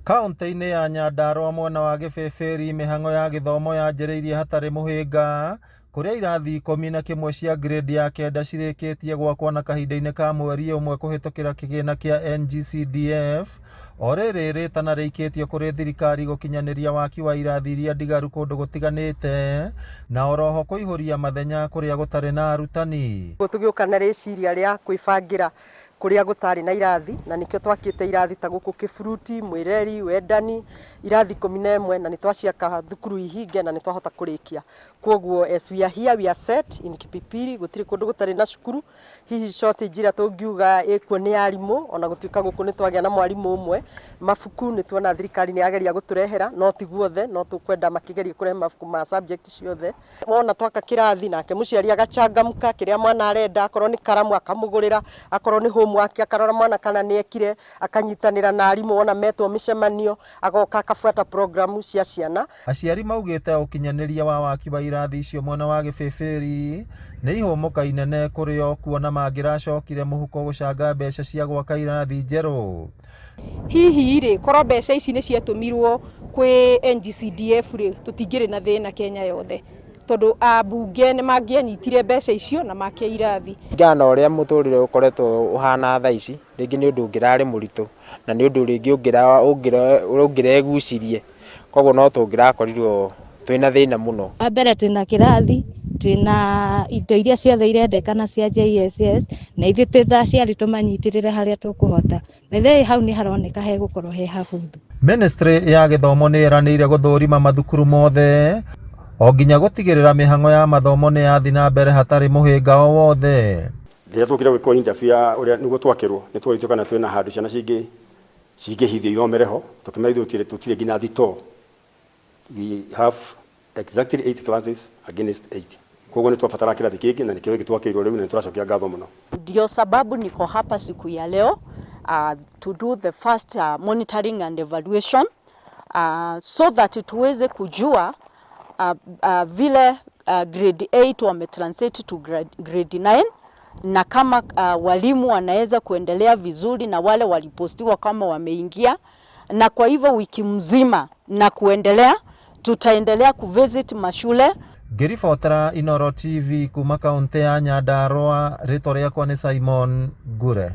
Kauntĩ-inĩ ya Nyandarua mwena wa Gĩbĩbĩri mĩhang'o ya gĩthomo yanjĩrĩirie hatarĩ mũhĩnga kũrĩa irathi 11 cia grade ya kenda cirĩkĩtie gwakwo na kahinda-inĩ ka mweri ũmwe kũhĩtũkĩra kĩgĩna kĩa NGCDF o rĩrĩ rĩtana rĩikĩtio kũrĩ thirikari gũkinyanĩria waki wa irathi iria ndigaru kũndũ gũtiganĩte na oroho kũihũria mathenya kũrĩa gũtarĩ na arutani. Tũgĩũka na rĩciria rĩa kwĩbangĩra kũrĩa gũtarĩ na irathi na nĩkĩo twakĩte irathi ta gũkũ Kĩburuti, Mwĩreri, Wendani, irathi 11 na nĩ twaciaka thukuru ihinge na nĩ twahota kũrĩkia. Kwoguo as we are here we are set in Kipipiri, gũtirĩ kũndũ gũtarĩ na cukuru. Hihi shortage ĩrĩa tũngiuga ĩkuo nĩ ya arimũ ona gũtuĩka gũkũ nĩ twagĩa na mwarimũ ũmwe. Mabuku nĩ tuona thirikari nĩ yageria gũtũrehera no ti guothe, no tũkwenda makĩgerie kũrehe mabuku ma subject ciothe. Wona twaka kĩrathi nake mũciari agachangamka kĩrĩa mwana arenda, akorwo nĩ karamu akamũgũrĩra, akorwo nĩ homework akarora mwana kana nĩ ekire, akanyitanĩra na arimũ wona metwo mĩcemanio, agoka akabuata program cia ciana. Aciari maugĩte ũkinyanĩria wa waki wa irathi icio mwena wa Gĩbĩbĩri nĩ ihũmũka inene kũrĩ o kuona mangĩracokire mũhuko gũcanga mbeca cia gwaka irathi njerũ. Hihi rĩ, korwo mbeca ici nĩ ciatũmirwo kwĩ NGCDF rĩ, tũtingĩrĩ na thĩna Kenya yothe, tondũ ambunge nĩ mangĩanyitire mbeca icio na make irathi. Kũringana na ũrĩa mũtũrĩre ũkoretwo ũhana thaa ici, rĩngĩ nĩ ũndũ ũngĩrarĩ mũritũ, na nĩ ũndũ rĩngĩ ũngĩregucirie, koguo no tũngĩrakorirwo twĩna thĩna mũno. Wa mbere twĩna kĩrathi, twĩna indo iria ciothe irendekana cia JSS, na ithuĩ twĩ ta aciari tũmanyitĩrĩre harĩa tũkũhota. By hau nĩ haroneka hegũkorwo he hahũthũ. Ministry ya gĩthomo nĩ ĩranĩire gũthũrima mathukuru mothe o nginya gũtigĩrĩra mĩhang'o ya mathomo nĩ yathi na mbere hatarĩ mũhĩnga o wothe. Rĩrĩa twokire gwĩkwo interview ya ũrĩa nĩguo twakĩrwo nĩ tworĩtio kana twĩna handũ ciana cingĩ cingĩhithio ithomere ho, tũkĩmera ithuĩ tũtirĩ nginya thitoo. We have exactly 8 classes against 8. Koguo nĩ twabatara kĩrathi kĩngĩ na nĩkĩo gĩkĩ twakĩirwo rĩu na nĩ tũracokia ngatho mũno. Ndio sababu niko hapa siku ya leo to do the first monitoring and evaluation so that tuweze kujua vile grade 8 wame translate to grade 9 na kama walimu wanaweza kuendelea vizuri na wale walipostiwa kama wameingia, na kwa hivyo wiki mzima na kuendelea tutaendelea kuvisit mashule. Ngĩribotera Inooro TV kuma kaunti ya Nyandarua, rĩtwa rĩakwa nĩ Simon Ngure.